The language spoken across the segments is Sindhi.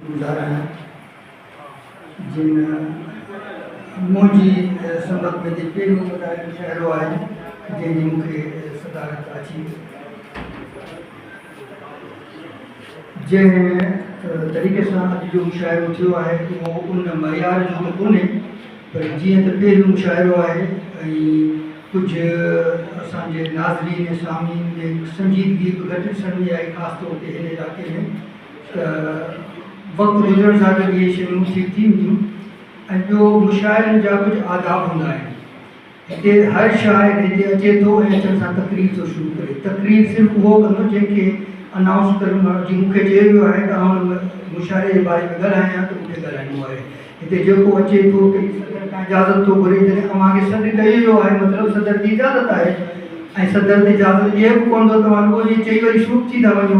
گذار آهيان جن منهنجي سنگت ۾ جي پهريون مشاعرو آهي جنهن جي مون کي صدارت اچي. جنهن طريقي سان اڄ جو مشاعرو ٿيو آهي اهو ان معيار جو ته ڪونهي پر جيئن ته پهريون مشاعرو آهي ۽ ڪجهه اسان جي ناظرين ۽ سامعين ۾ سنجيدگي به گهٽ ڏسڻ ۾ آئي خاص طور تي هن علائقي ۾ ته وقت گذرڻ سان گڏ اهي شيون ٺيڪ ٿي وينديون ۽ ٻيو مشاعرن جا ڪجهه آداب هوندا آهن. هتي هر شاعر هتي اچي ٿو ۽ اچڻ سان تقرير ٿو شروع ڪري. تقرير صرف اهو ڪندو جنهن کي انائونس ڪرڻو آهي. جي مون کي چيو ويو آهي ته آئون ان مشاعري جي باري ۾ ڳالهايان ته مون کي ڳالهائڻو آهي. هتي جيڪو اچي ٿو ڪنهن صدر کان اجازت ٿو گهري جڏهن اوهان کي سڏ ڪيو ويو آهي مطلب صدر جي اجازت آهي ۽ صدر ته اجازت ڏئي به ڪونه ٿو توهان رڳو ائين چئي وري شروع ٿي ٿا وڃو.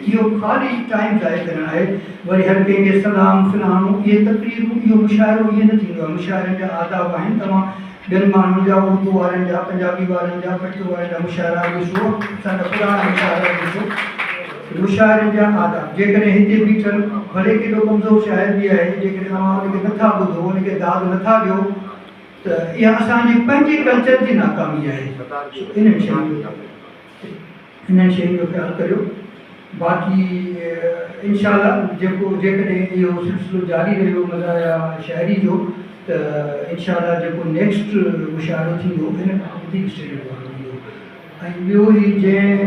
اهو خالي ٽائيم ضايع ڪرڻ آهي. وري هر ڪنهن کي سلام فلاڻو اهي تقريرون اهو مشاعرو ائين نه ٿيندو آهي مشاعرن جا آداب آهن توهان ٻين ماڻهن جا اردو وارن جا پنجابي وارن جا پشتو وارن جا مشاعرا ڏسو اسان جا پراڻا مشاعرا ڏسو مشاعرن جا آداب جيڪڏهن هتي بيٺل ڀلي ڪيڏو ڪمزور شاعر به آهي جيڪڏهن اوهان ان کي نٿا ٻڌو ان کي داد نٿا ڏيو ته اها اسان جي پنهنجي ڪلچر جي ناڪامي آهي سو انهن شين جو انهن شين جو خيال ڪريو باقي انشاء الله جيڪو جيڪڏهن اهو سلسلو جاري رهيو مزاحيه شاعري جو ته انشاء الله جيڪو نيڪسٽ مشاعرو ٿيندو ان کان وڌيڪ اسٽينڊرڊ وارو ٿيندو ۽ ٻيو هي جنهن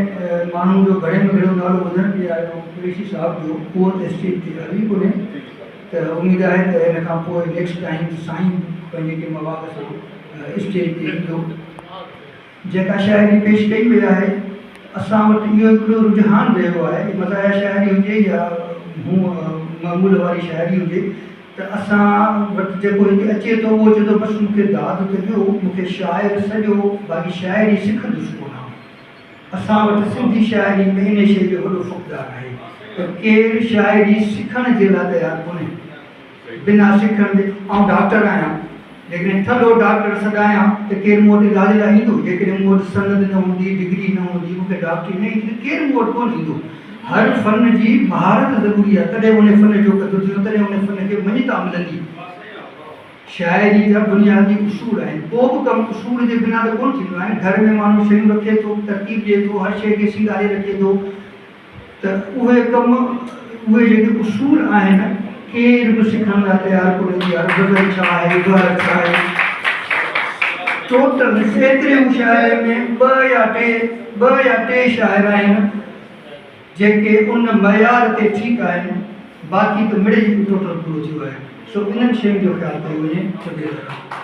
ماڻهو جو گهڻي ۾ گهڻو نالو ٻڌڻ پي آيو قريشي صاحب جو اهو ته اسٽيج تي آيو ئي ڪونهي ته اميد آهي ته هن کان پوء نيڪسٽ ٽائيم سائين پنهنجي ڪنهن مواد سان اسٽيج تي ايندو. جيڪا شاعري پيش ڪئي وئي آهي، اسان وٽ اهو هڪڙو رجحان رهيو آهي، مزاحيه شاعري هجي يا هونء معمول واري شاعري هجي ته اسان وٽ جيڪو هتي اچي ٿو اهو چئي ٿو بس مون کي داد ته ڏيو، مون کي شاعر سڏيو، باقي شاعري سکندس ڪونه آئون. اسان وٽ سنڌي شاعري ۾ انهي شيء جو وڏو فقدان آهي ته ڪير شاعري سکڻ جي لاء تيار ڪونهي. بنا سکڻ جي آئون ڊاڪٽر آهيان، جيڪڏهن ٺلهو ڊاڪٽر سڏايان ته ڪير مون وٽ علاج لاء ايندو؟ جيڪڏهن مون وٽ سند نه هوندي، ڊگري نه هوندي، مون کي ڊاڪٽري نه ايندي ته ڪير مون وٽ ڪونه ايندو. هر فن جي مهارت ضروري آهي، تڏهن ان فن جو قدر ٿيندو، تڏهن ان فن کي مڃتا ملندي. شاعري جا بنيادي اصول آهن. ڪو به ڪم اصول جي بنا ته ڪونه ٿيندو آهي. گهر ۾ ماڻهو شيون رکي ٿو، ترتيب ڏئي ٿو، هر شيء کي سينگاري رکي ٿو. ته اهي ڪم، اهي جيڪي اصول آهن، ڪير به سکڻ لاء تيار ڪونهي ته يار غزل ڇا آهي، بحر ڇا آهي. ٽوٽل ايتري مشاعري ۾ ٻه يا ٽي شاعر آهن جيڪي ان معيار تي ٺيڪ آهن، باقي ته مڙئي ٽوٽل پورو ٿيو آهي. سو انهن شين جو خيال ڪيو وڃي ته بهتر آهي.